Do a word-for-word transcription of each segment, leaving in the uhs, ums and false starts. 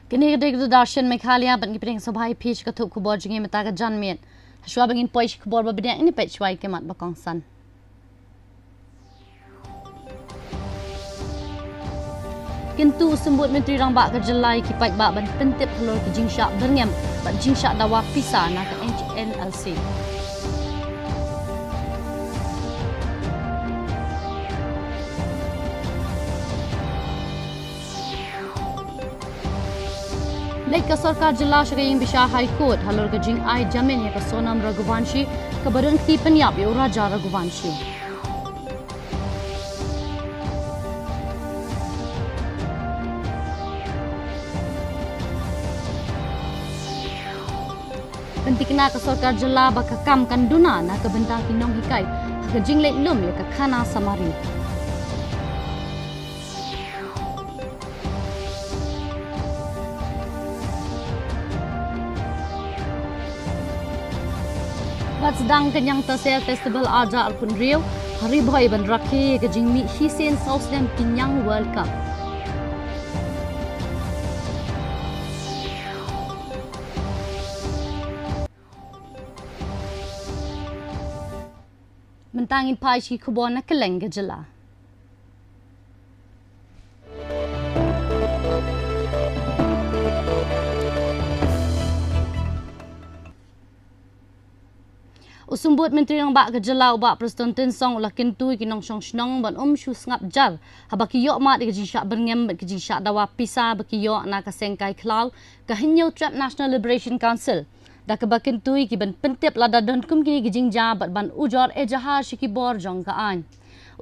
Kane ka dei ka Doordarshan Meghalaya, bad ngi pdiang sngewbha ïa phi sha ka thup khubor jong ngi mynta ka janmiet. Hashwa ba ngin poi sha ki khubor ba bniah, ngin peit shwa ïa ki mat ba kongsan. Kyntu u Symbud Myntri Rangbah ka jylla ïa ki paidbah ban pyntip halor ki jingshah byrngem bad jingshah dawa pisa na ka H N L C. Leit ka sorkar jylla sha ka ïing bishar High Court halor ka jingai jamin ïa ka Sonam Raghuvanshi, kaba don kti pynïap ïa u Raja Raghuvanshi. Pynthikna ka sorkar jylla ba ka kam kan duna na ka bynta ki nonghikai ha ka jingleit lum ïa ka khana samari. Bad sdang ka Nongthaw Festival arhajar arphew hynriew ha Ri Bhoi ban rakhe ïa ka jingmih shisien saw snem Khñiang World Cup. Mynta ngin phai sha ki khubor na kylleng ka jylla. U Symbud Myntri Rangbah ka jylla u Bah Prestone Tynsong u la kyntu ïa ki nongshong shnong ban ym shu sngap jar haba ki ïoh mad ïa ka jingshah byrngem bad ka jingshah dawa pisa ba ki ïoh na ka seng kai khlaw ka Hynñiewtrep National Liberation Council. Da kaba kyntu ïa ki ban pyntip lada don kum kine ki jingjia bad ban ujor ejahar sha ki bor jong ka aiñ.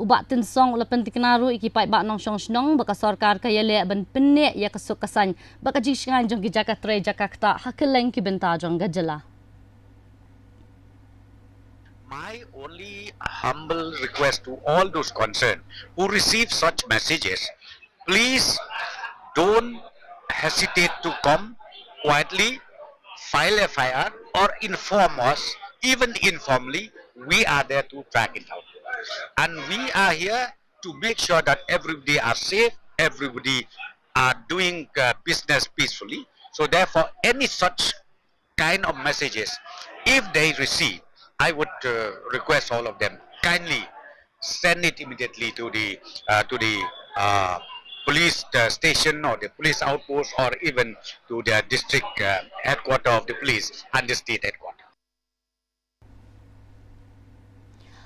U Bah Tynsong u la pynthikna ruh ïa ki paidbah nongshong shnong ba ka sorkar ka ïaleh ban pynneh ïa ka suk ka saiñ bad ka jingshngaiñ jong ki jaka trei jaka ktah ha kylleng ki bynta jong ka jylla. My only humble request to all those concerned who receive such messages, please don't hesitate to come quietly, file F I R, or inform us, even informally. We are there to track it down. And we are here to make sure that everybody are safe, everybody are doing uh, business peacefully. So therefore, any such kind of messages, if they receive, I would uh, request all of them kindly send it immediately to the uh, to the uh, police uh, station or the police outpost or even to the district uh, headquarter of the police and the state headquarter.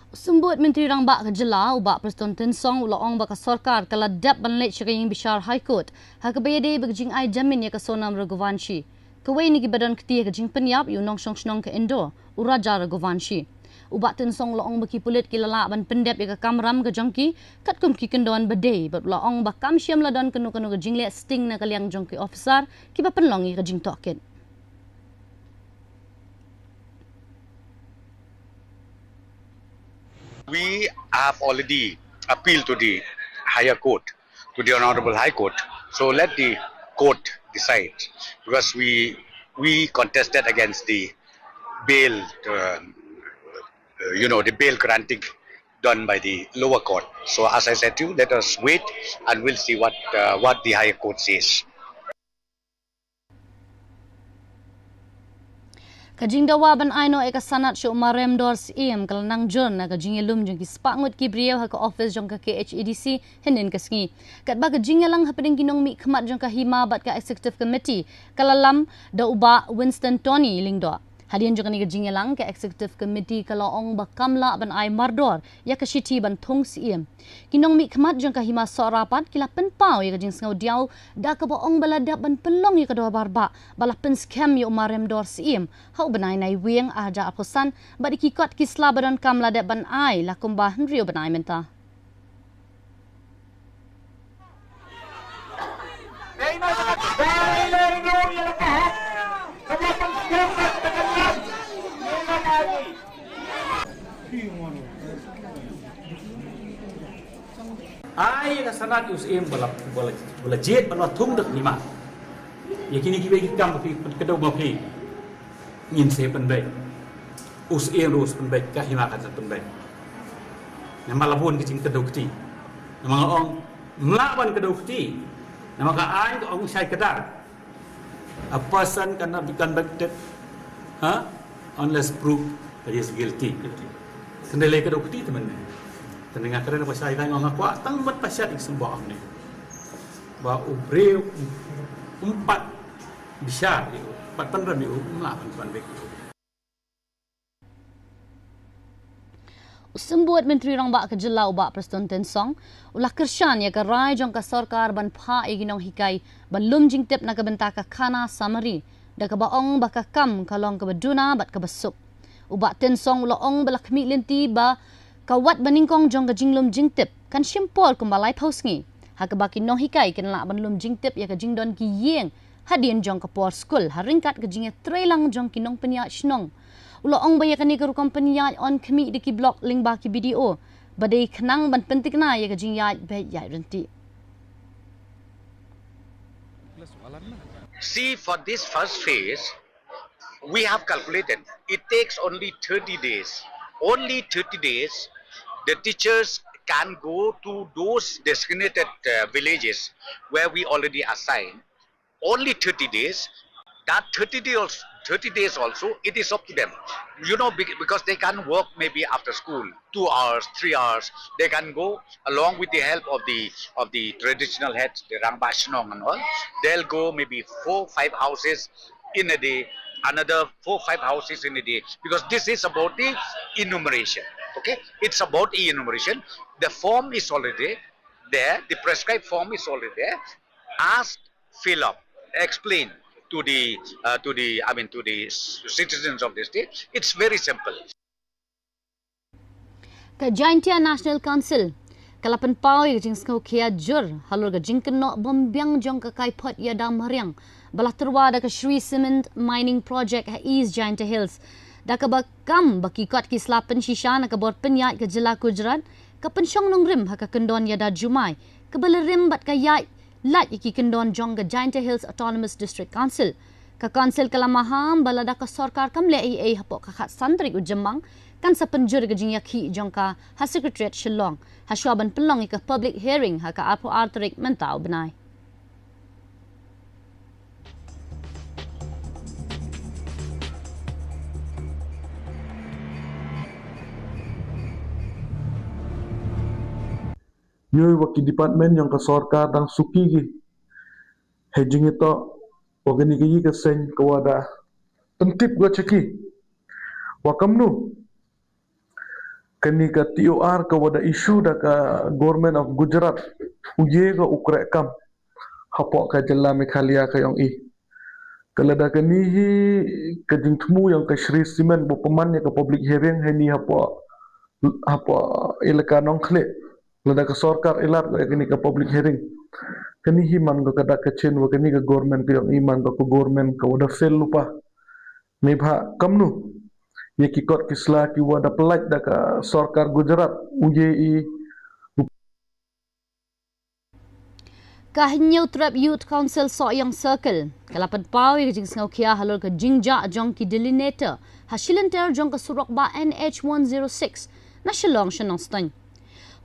U Symbud Myntri Rangbah ka jylla u Bah Prestone Tynsong u la ong ba ka sorkar ka la dep ban leit sha ka ïing bishar High Court ha kaba ïadei bad ka jingai jamin ïa ka Sonam Raghuvanshi, kawei na kiba don kti ha ka jingpynïap ïa u nongshong shnong ka Indore, u Raja Raghuvanshi. U Bah Tynsong u la ong ba ki pulit ki la lah ban pyndep ïa ka kamram ka jong ki katkum ki kyndon ba dei, bad u la ong ba kam shym la don kano kano ka jingleh sting na ka liang jong ki officer kiba pynlong ïa ka jingtohkit. We have already appealed to the higher court, to the Honorable High Court. So let the court decide, because we we contested against the bail, uh, uh, you know, the bail granting done by the lower court. So as I said to you, let us wait and we'll see what uh, what the higher court says. Ka jingdawa ban ai noh ïa ka sanad sha u Maremdor Syiem ka la nang jur na ka jingïalum jong ki spah ngut ki briew ha ka office jong ka K H A D C hynnin ka sngi. Katba ka jingïalang hapdeng ki nongmihkhmat jong ka Hima bad ka Executive Committee ka la lam da u Bah Winston Tony Lyngdoh. Hadien jong kane ka jingïalang, ka Executive Committee ka la ong ba kam lah ban ai mardor ïa ka shithi ban thung Syiem. Ki nongmihkhmat jong ka Hima Sohra pat ki la pynpaw ïa ka jingsngewdiaw da kaba ong ba la dep ban pynlong ïa ka dorbar bah ba la pynskhem ïa u Maremdor Syiem ha u bnai Naiwieng arhajar arphew san bad ïa ki kot ki sla ba donkam la dep ban ai la kumba hynriew bnai mynta. Ai ka sanad ïa u Syiem ba la, ba la, ba la jied ba la thung da ka Hima. Ïa kine kiwei ki kam ba phi, ka dei ma phi. Ngin sa pynbeit. U Syiem ruh u sa pynbeit, ka Hima kan sa pynbeit. Namar la bun ka jingkdew kti. Namar nga ong, mlah ban kdew kti. Namar ka aiñ ka ong shai kdar. A person cannot be convicted, ha, unless proved that he is guilty. Kynda lei ka dei u kti te mynne. Te nga kren ba shai, nga kwah tang ban pynshad ïa ka symboh hangne. Ba u briew um pat bishar ïa u, pat pynrem ïa u, um lah ban convict. U Symbud Myntri Rangbah ka jylla u Bah Prestone Tynsong u la kyrshan ïa ka rai jong ka sorkar ban phah ïa ki nonghikai ban lum jingtip na ka bynta ka khana samari, da kaba ong ba ka kam ka long kaba duna bad kaba suk. U Bah Tynsong u la ong ba la khmih lynti ba ka wat ba nyngkong jong ka jinglum jingtip kan shim por kumba laiphew sngi, ha kaba ki nonghikai kin lah ban lum jingtip ïa ka jingdon ki ïing hadien jong ka por skul, ha ryngkat ka jingïatreilang jong ki nongpynïaid shnong. U la ong ba ïa kane ka rukom pynïaid yn khmih da ki block lyngba ki B D O, ba dei khnang ban pynthikna ïa ka jingïaid beit ïaid ryntih. See, for this first phase, we have calculated it takes only thirty days. Only thirty days, the teachers can go to those designated uh, villages where we already assigned. Only thirty days. That thirty days, thirty days also, it is up to them. You know, bec- because they can work maybe after school, two hours, three hours. They can go along with the help of the of the traditional heads, the Rangbah Shnong and all. They'll go maybe four, five houses in a day, another four, five houses in a day, because this is about the enumeration. Okay, it's about the enumeration. The form is already there. The prescribed form is already there. Ask, fill up, explain to the uh, to the I mean to the citizens of the state. It's very simple. Ka Jaintia National Council ka la pynpaw ïa ka jingsngewkhia jur halor ka jingkynnoh bym biang jong ka kaiphod ïada mariang ba la tyrwa da ka Shree Cement Mining Project ha East Jaintia Hills, da kaba kam ba ki kot ki sla pynshisha na ka bor pynïaid ka jylla Gujarat ka pynshong nongrim ha ka kyndon ïada jumai kaba la rim bad ka ïaid lait ïa ki kyndon jong ka Jaintia Hills Autonomous District Council. Ka Council ka la maham ba lada ka sorkar kam leh ei ei hapoh ka khatsan tarik u Jymmang, kan sa pynjur ïa ka jingïakhih jong ka ha Secretariat Shillong, hashwa ban pynlong ïa ka public hearing ha ka arphew ar tarik mynta u bnai. Ïoh wa ki department jong ka sorkar dang suki ki. Hei jingitoh wa kani ka yi ka seng ka wada pyntip wa chaki. Wa kamnu kani ka T O R ka wada issue da ka Government of Gujarat u ye ka u krek kam hapoh ka jylla Meghalaya ka yong i. Ka lada kani hi ka jingthmu yong ka Shree Cement ba pynman ïa ka public hearing hei ni hapoh hapoh elaka Nongkhlieh. Lada ka sorkar ilat ko ïa kani ka public hearing. Kani hi man ko ka dak ka chin wa kani ka government ka yong i man ko ka government ka wada fail lupa. Ni bha kamnu ïa ki kot ki sla ki wada pynlait da ka sorkar Gujarat u ye i. Ka Hynñiewtrep Youth Council Sohiong Circle ka la pynpaw ïa ka jingsngewkhia halor ka jingjah jong ki delineator ha shilynter jong ka surok bah N H one zero six na Shillong sha Nongstoiñ.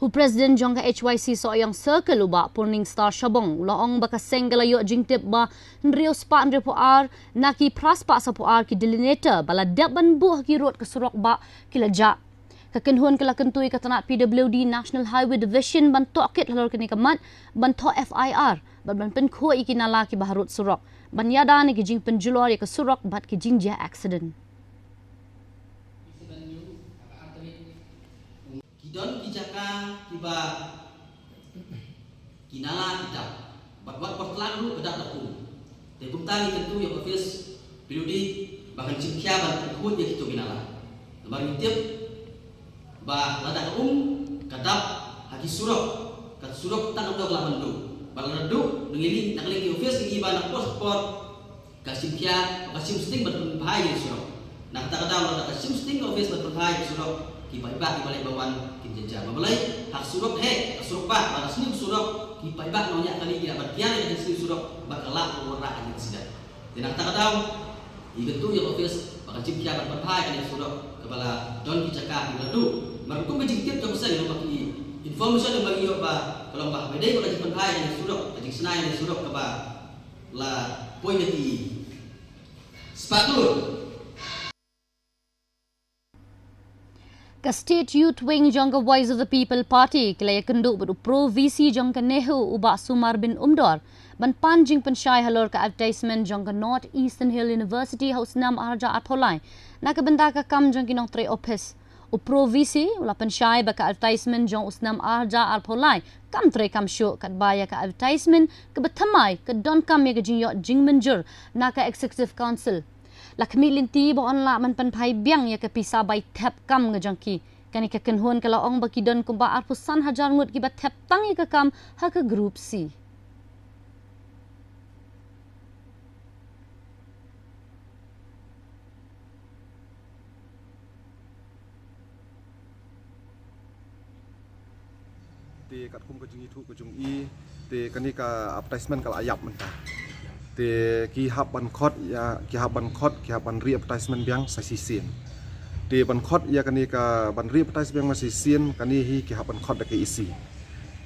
U President jong ka H Y C Sohiong Circle u bah Purning Star Shabong u la ong ba ka seng ka la ïoh jingtip ba hynriew spah hynriewphew ar na ki phra spah saphew ar ki delineator ba la dep ban buh ha ki rud ka surok bah ki la jah. Ka kynhun ka la kyntu ïa ka tnat P W D National Highway Division ban tohkit halor kane ka mat, ban thoh F I R bad ban pynkhuid ïa ki nala kiba harud surok, ban ïada na ki jingpynjulor ïa ka surok bad ki jingjia aksiden. Ki don ki jaka kiba ki nala ki dap bad wat por tlang ruh ka dap da kum. Te kumta ngi kyntu ïa ka office P W D ba kan shim khia ban pynkhuid ïa kito ki nala. Namar ngi tip ba lada ka um ka dap ha ki surok, ka surok tang ka dok la ban duh. Ba lada duh ngi li na ka liang ki office ngi ba na por por ka shim khia, ka shim sting ban pynbha ïa surok. Na kata ka daw lada ka shim sting ka office ban pynbha ïa surok, ki paidbah kiba leit ba wan kin jynjar. Ba balei ha ka surok heh, ka surok bah, ba ka sniew surok, ki paidbah nongñiah kali ki lah ban kiar ïa ka jingsniew surok bad ka lah ka wanrah ka jingsdang. Te na kata ka daw ngi kyntu ïa ka office ba kan shim khia ban pynbha ïa kane ka surok kaba la don ki jaka kiba la duh. Namar kum ka jingtip jong ka seng, namar ki information ba ngi ïoh ba ka long ba haba dei ba ka jingpynbha ïa kane ka surok, ka jingshna ïa kane ka surok kaba la poi na ki Ka State Youth Wing jong ka Voice of the People Party ka la ïakynduh bad u Pro VC jong ka NEHU, u Bah Sumar bin Umdor, ban pan jingpynshai halor ka advertisement jong ka North Eastern Hill University ha u snem ar hajar arphew lai na ka bynta ka kam jong ki nongtrei ophis. U Pro VC u la pynshai ba ka advertisement jong u snem ar hajar arphew lai kam trei kam shuh, katba ïa ka advertisement kaba thymmai ka donkam ïa ka jingïoh jingmynjur na ka Executive Council. La khmih lynti ba yn lah ban pynphai biang ïa ka pisa bai thep kam ka jong ki. Kane ka kynhun ka la ong ba ki don kumba arphew san hajar ngut kiba thep tang ïa ka kam ha ka Group C. Te katkum ka jingithuh ka jong i, te kane ka advertisement ka la ïap mynta. Te ki hap ban khot ïa, ki hap ban khot, ki hap ban re-advertisement biang sa shisien. Te ban khot ïa kane ka, ban re-advertise biang sa shisien, kane hi ki hap ban khot da ka E C.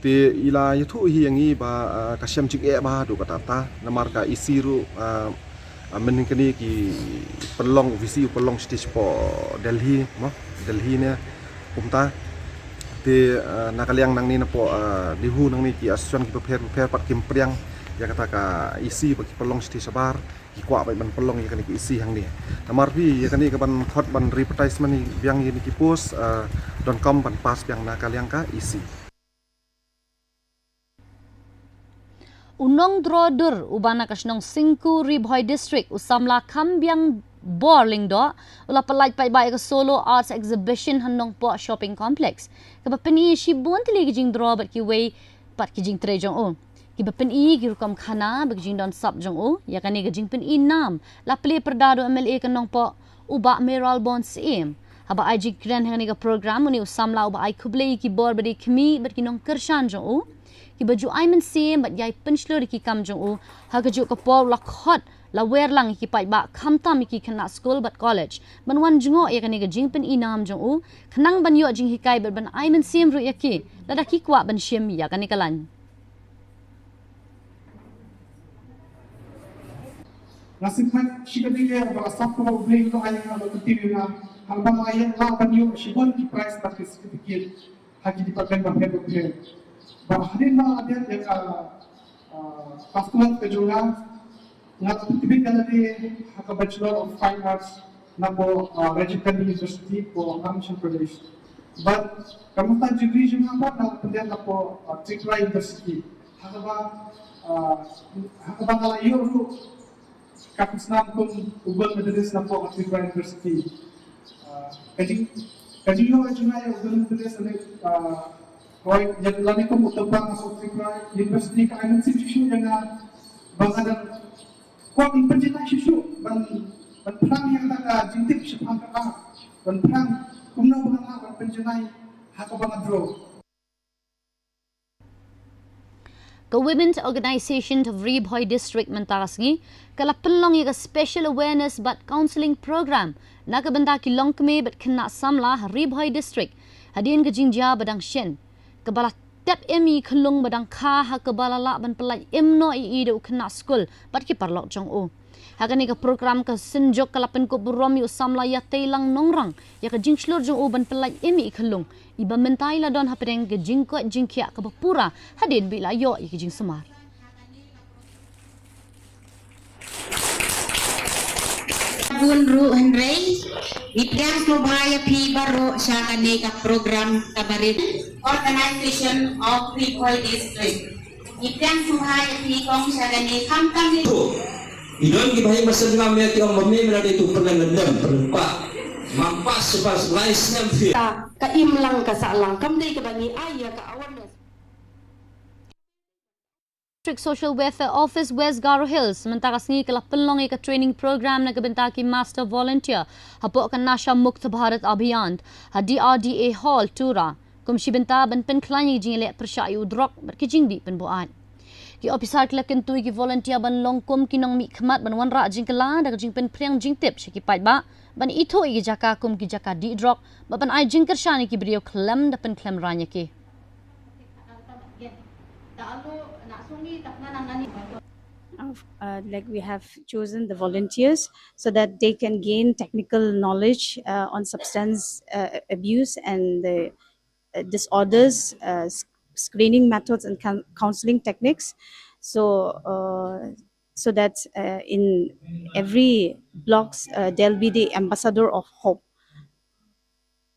Te i la ïathuh hi ïa ngi ba, ah, ka shem jingeh bha haduh katta katta, namar ka E C ruh, ah, ah, mynhynnin kane ki pynlong, VC u pynlong stage hapoh Delhi, mo, Delhi ne, kumta. Te, ah, na ka liang nangne napoh, ah, NEHU nangne ki association kiba pher bapher pat kim pdiang ïa kata ka E C ba ki pynlong stage shabar, ki kwah beit ban pynlong ïa kane ka E C hangne. Namar phi ïa kane ka ban khot ban re-advertisement biang ïa kine ki post, ah, donkam ban pass biang na ka liang ka E C. U Nongdro Dur, uba na ka shnong Singku, Ri Bhoi District, u samla Khambiang Bor Lyngdoh, u la pyllait paidbah ïa ka Solo Arts Exhibition ha Nongpoh Shopping Complex, kaba pyni shibun tylli ki jingdro bad kiwei pat ki jingtrei jong u. Kiba pyni ki rukom khana bad ki jingdon sap jong u. Ïa kane ka jingpyni nam la plie pyrda da u MLA ka Nongpoh, u Bah Mayralborn Syiem. Haba ai jingkren ha kane ka program, une u samla uba ai khublei ïa ki bor ba dei khmih bad ki nongkyrshan jong u, kiba ju ai mynsiem bad ïai pynshlur ïa ki kam jong u. Ha kajuh ka por u la khot, la wer lang ïa ki paidbah, khamtam ïa ki khynnah skul bad college, ban wan jngoh ïa kane ka jingpyni nam jong u, khnang ban ïoh jinghikai bad ban ai mynsiem ruh ïa ki lada ki kwah ban shim ïa kane ka lain. Nga sngewkmen shibun ïa ba ka sap kaba U Blei u la ai ïa nga, ba ka team ïa nga, haba nga ïa lah ban ïoh shibun ki prize bad ki certificate ha ki department bapher bapher. Ba hadien ba la dep ïa ka, ah, pass ka jong nga, nga la pyntbit ïa lade ha ka Bachelor of Fine Arts napoh, ah, Rajiv Gandhi University, poh Arunachal Pradesh. Bad ka master degree jong nga pat nga la pyndep napoh, ah, Tripura University. Ha kaba, ah, ha kaba nga la ïoh ruh ka khusnam kum u gold medalist napoh Tripura University. Ah, ka jing, ka jingïoh jong nga ïa u gold medalist lane, ah, hooid, ïa lane kum u topper napoh Tripura University ka ai mynsiem shisha ïa nga ba nga dang kwah ban pynjanai shisha ban, ban phrang ïa kata ka jingtip shaphang ka art, ban phrang kumno ba nga lah ban pynjanai ha kaba nga draw. Ka Women's Organisation of Ri Bhoi District mynta ka sngi ka la pynlong ïa ka Special Awareness bad Counselling Program na ka bynta ki longkmie bad khynnah samla ha Ri Bhoi District, hadien ka jingjia ba dang shen, kaba la tep im ïa i khyllung ba dang kha, ha kaba la lah ban pyllait im noh ïa i da u khynnah skul bad ki paralok jong u. Ha kane ka program ka Synjuk ka la pynkup burom ïa u samla Ïateilang Nongrang ïa ka jingshlur jong u ban pyllait im ïa i khyllung, iba mynta i la don hapdeng ka jingkoit jingkhiah kaba pura hadien ba i la ïoh ïa ka jingsumar. Bun ruh hynrei, ngi pdiang sngewbha ïa phi baroh sha kane ka program kaba rit. Organisation of Ri Bhoi District. Ngi pdiang sngewbha ïa phi kong sha kane khamtam ïa. I don kiba hei masa nga me ki ong ba me me la dei tu pynlem lem pynlem pa. Mam pas pas lai snem phi. Ka, ka im lang ka sah lang kam dei kaba ngi ai ïa ka awareness. District Social Welfare Office West Garo Hills mynta ka sngi ka la pynlong ïa ka training program na ka bynta ki master volunteer hapoh ka Nasha Mukt Bharat Abhiyan ha D R D A Hall, Tura, kum shi bynta ban pynkhlaiñ ïa ka jingïaleh pyrshah ïa u drok bad ki jingdih pynbuaid. Ki ophisar ki la kyntu ïa ki volunteer ban long kum ki nongmihkhmat ban wanrah jingkylla da ka jingpynphriang jingtip sha ki paidbah, ban ithuh ïa ki jaka kum ki jaka dih drok bad ban ai jingkyrshan ïa ki briew khlem da pynkhlem rain ïa ki. Uh, like, we have chosen the volunteers so that they can gain technical knowledge uh, on substance uh, abuse and the uh, disorders, uh, s- screening methods, and coun- counseling techniques. So, uh, so that uh, in every blocks uh, there'll be the ambassador of hope.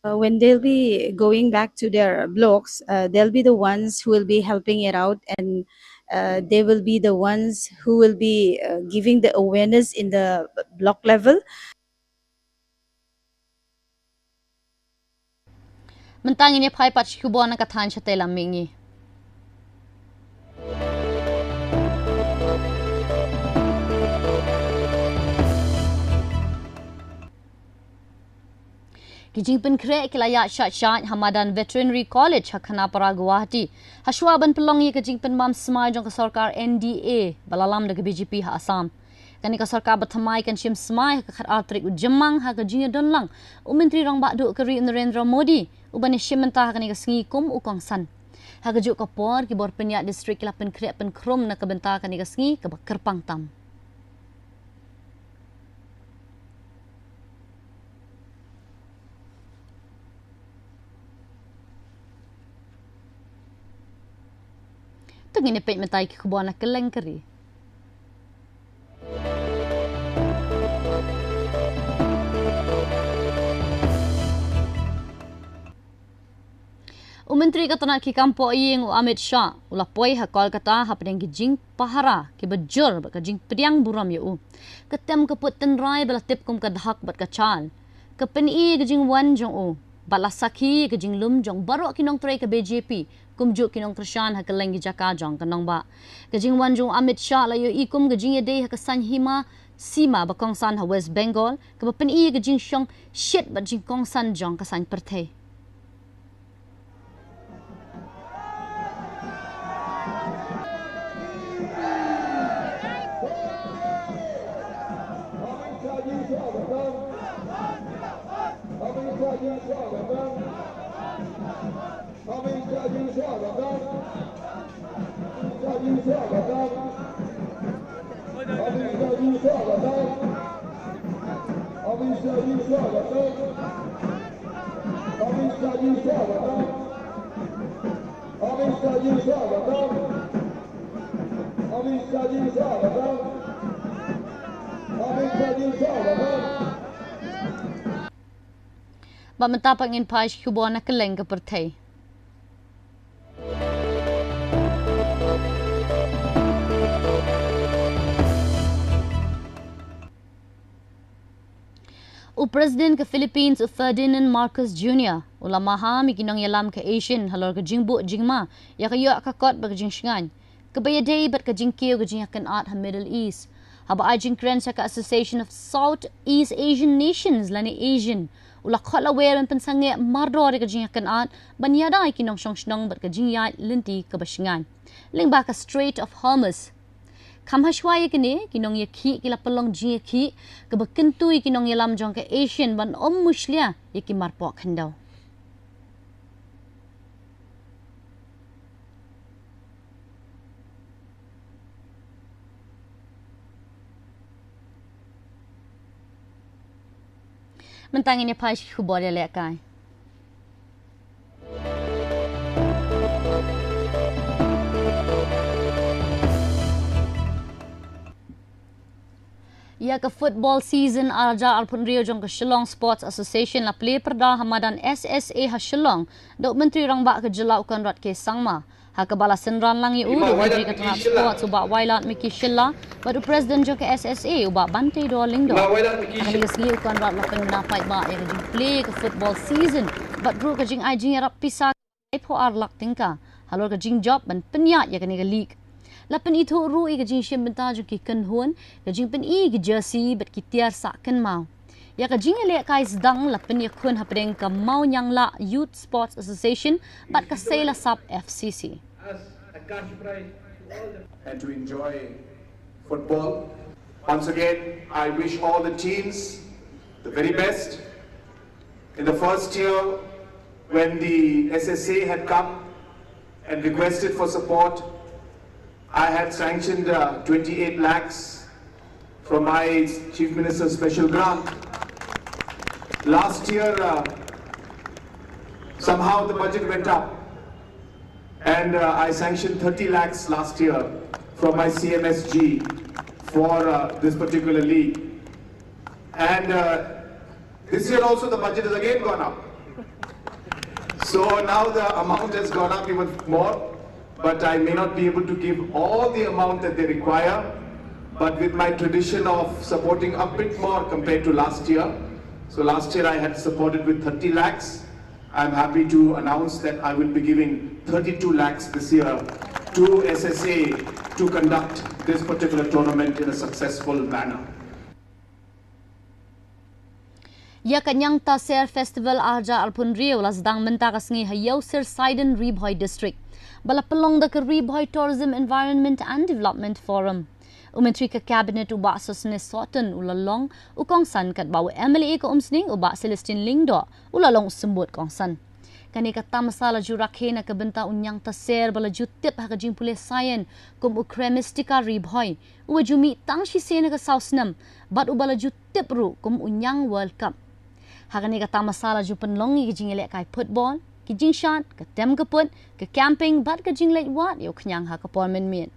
Uh, when they'll be going back to their blocks, uh, they'll be the ones who will be helping it out, and uh, they will be the ones who will be uh, giving the awareness in the block level. Mynta ngin ïa phai pat shi khubor na ka thaiñ shatei lam mihngi. Ki jingpynkhreh ki la ïaid shait shait ha madan Veterinary College ha Khanapara, Guwahati, hashwa ban pynlong ïa ka jingpynbam smai jong ka sorkar N D A ba la lam da ka B J P ha Assam. Kane ka sorkar ba thymmai kan shim smai ha ka khatar tarik u Jymmang ha ka jingïadon lang u Myntri Rangbah Duh ka ri u Narendra Modi, uban ïashim bynta ha kane ka sngi kum u kongsan. Ha kajuh ka por, ki bor pynïaid district ki la pynkhreh pynkhrum na ka bynta kane ka sngi kaba kyrpang tam. To ngin ïa peit mynta ïa ki khubor na kylleng ka ri. U Myntri ka tnat ki kam poh ïing u Amit Shah u la poi ha Kolkata hapdeng ki jingpahara kiba jur bad ka jingpdiang burom ïa u. Ka tem ka put tynrai ba la tip kum ka Dhak bad ka Chal ka pyni ïa ka jingwan jong u bad la sakhi ïa ka jinglum jong baroh ki nongtrei ka B J P, kumjuh ki nongkyrshan ha kylleng ki jaka jong ka nongbah. Ka jingwan jong u Amit Shah la ïohi kum ka jingïadei ha ka saiñ hima sima ba kongsan ha West Bengal, kaba pyni ïa ka jingshong shit bad jingkongsan jong ka saiñ pyrthei. Bad mynta pat ngin phai sha ki khubor na kylleng ka pyrthei. U President ka Philippines u Ferdinand Marcos Junior u la maham ïa ki nongïalam ka ASEAN halor ka jingbuh jingma ïa ka ïoh ka kot bad ka jingshngaiñ kaba ïadei bad ka jingkiew ka jingïakynad ha Middle East. Haba ai jingkren sha ka Association of South East Asian Nations lane ASEAN, u la khot lawei ban pynsangeh mardor ïa ka jingïakynad ban ïada ïa ki nongshong shnong bad ka jingïaid lynti kaba shngaiñ lyngba ka Strait of Hormuz. Kham hashwa ïa kine, ki nongïakhih ki la pynlong jingïakhih kaba kyntu ïa ki nongïalam jong ka ASEAN ban ym mushlia ïa ki marpoh khyndew. Mynta ngin ïa phai sha ki khubor ïalehkai. Ïa ka football season ar hajar arphew hynriew jong ka Shillong Sports Association la plie pyrda ha madan SSA ha Shillong da u Myntri Rangbah ka jylla u Conrad K Sangma. Ha kaba la synran lang ïa u da u Myntri ka tnat Sports u Bah Wailadmiki Shylla bad u President jong ka SSA u Bah Banteidor Lyngdoh. Ha kane ka sngi u Conrad la pynbna paidbah ïa ka jingplie ka football season bad ruh ka jingai jingïarap pisa laiphew ar lak tyngka halor ka jingjop ban pynïaid ïa kane ka league. La pynithuh ruh ïa ka jingshim bynta jong ki kynhun, ka jingpyni ki jersey bad ki tiar sah kynmaw. Ïa ka jingïalehkai sdang la pynïakhun hapdeng ka Mawnianglah Youth Sports Association bad ka Seilasap FCC. And to enjoy football. Once again, I wish all the teams the very best. In the first year, when the SSA had come and requested for support, I had sanctioned uh, twenty-eight lakhs from my Chief Minister's special grant. Last year, uh, somehow the budget went up, and uh, I sanctioned thirty lakhs last year from my C M S G for uh, this particular league. And uh, this year also the budget has again gone up. So now the amount has gone up even more, but I may not be able to give all the amount that they require, but with my tradition of supporting a bit more compared to last year, so last year I had supported with thirty lakhs. I'm happy to announce that I will be giving thirty-two lakhs this year to S S A to conduct this particular tournament in a successful manner. Ïa ka Ñiangtaser Festival arja arphew hynriew la sdang mynta ka sngi ha Ïewsyrsaiden, Ri Bhoi District, ba la pynlong da ka Ri Bhoi Tourism Environment and Development Forum. U Myntri ka Cabinet u Bah Sosne Sohtun u la long u kongsan, katba u M L A ka Umsning u Bah Celestine Lyngdoh u la long u symbud kongsan. Kane ka tamasa la ju rakhe na ka bynta u Ñiangtaser ba la ju tip ha ka jingpule saian kum u Cremestica Ri Bhoi, uba ju mih tang shisien ha ka saw snem bad uba la ju tip ruh kum u Ñiang World Cup. Ha kane ka tamasa la ju pynlong ïa ka jingïalehkai football, ki jingshad, ka tem ka put, ka camping bad ka jingleit wad ïa u khñiang ha ka por mynmiet.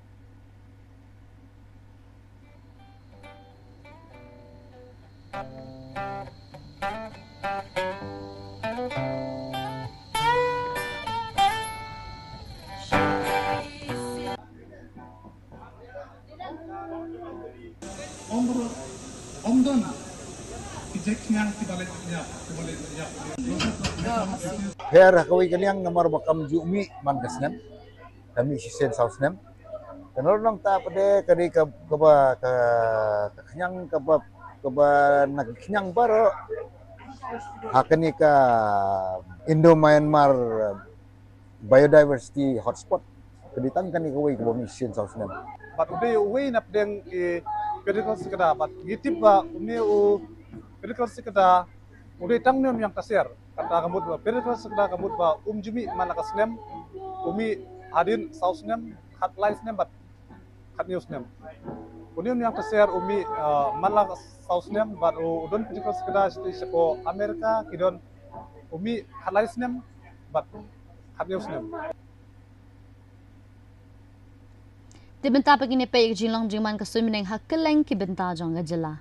Pher ha kawei ka liang namar ba kam ju mih man ka snem, ka mih shisien saw snem. Ka nor nang ta pade ka dei ka kaba ka khñiang kaba kaba na ka khñiang baroh ha kane ka Indo-Myanmar biodiversity hotspot. Ka dei tang kane kawei kaba mih shisien saw snem. Bad u dei uwei na pdeng i Pinnacle Sakada bad ngi tip ba une u Pinnacle Sakada u dei tang une u Ñiangtaser. Kata ka mut ba Pinnacle Sakada ka mut ba um ju mih man la ka snem, u mih hadien saw snem, khatlai snem bad khathynñiew snem. Une u Ñiangtaser u mih man la saw snem bad u don Pinnacle Sakada shatei shapoh America, ki don u mih khatlai snem bad khathynñiew snem. Te bynta pat ngin ïa peit ïa ka jinglong jingman ka suiñ bneng ha kylleng ki bynta jong ka jylla.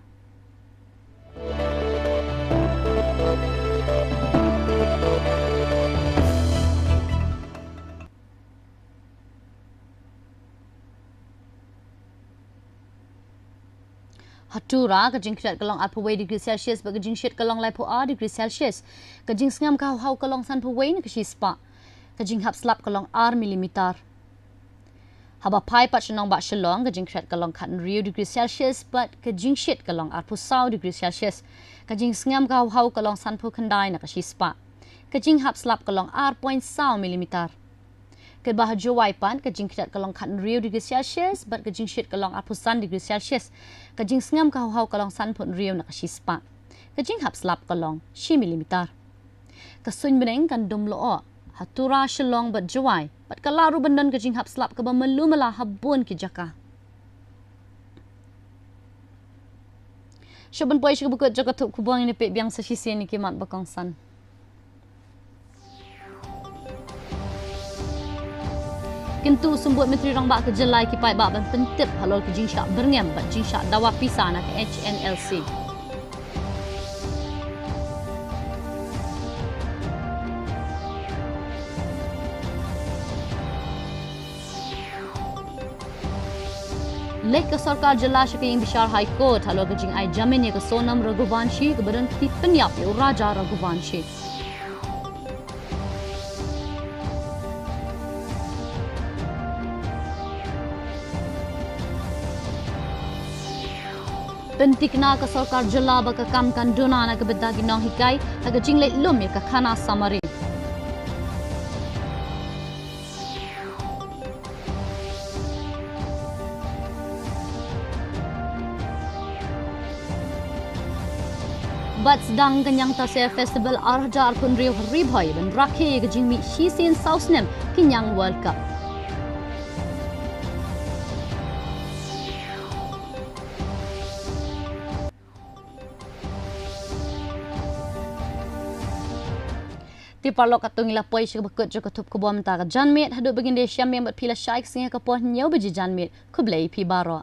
Ha Tura, ka jingkhriat ka long arphew wei degree Celsius bad ka jingshit ka long laiphew ar degree Celsius. Ka jingsngem ka hawhaw ka long sanphew wei na ka shispah. Ka jinghap slap ka long ar millimeter. Haba phai pat sha nongbah Shillong, ka jingkhriat ka long khathynriew degree Celsius bad ka jingshit ka long arphew saw degree Celsius. Ka jingsngem ka hawhaw ka long sanphew khyndai na ka shispah. Ka jinghap slap ka long ar point saw millimeter. Katba ha Jowai pat, ka jingkhriat ka long khathynriew degree Celsius bad ka jingshit ka long arphew san degree Celsius. Ka jingsngem ka hawhaw ka long sanphew hynriew na ka shispah. Ka jinghap slap ka long shi millimeter. Ka suiñ bneng kan dum lyoh ha Tura, Shillong bad Jowai bad ka lah ruh ban don ka jinghap slap kaba malu mala ha bun ki jaka. Shuh ban poi sha kaba kut jong ka thup khubor, ngin ïa peit biang sa shisien ïa ki mat ba kongsan. Kyntu u Symbud Myntri Rangbah ka jylla ïa ki paidbah ban pyntip halor ki jingshah byrngem bad jingshah dawa pisa na ka H N L C. Leit ka sorkar jylla sha ka ïing bishar High Court halor ka jingai jamin ïa ka Sonam Raghuvanshi kaba don kti pynïap ïa u Raja Raghuvanshi. Pynthikna ka sorkar jylla ba ka kam kan duna na ka bynta ki nonghikai ha ka jingleit lum ïa ka khana samari. Bad sdang ka Ñiangtaser Festival ar hajar arphew hynriew ha Ri Bhoi ban rakhe ïa ka jingmih shisien saw snem ki Ñiang World Cup. Te paralok, katto ngi la poi sha kaba kut jong ka thup khubor mynta ka janmiet. Haduh ba ngin da ïashem biang bad phi lashai ka sngi ha ka por hynñiew baje janmiet, khublei phi baroh.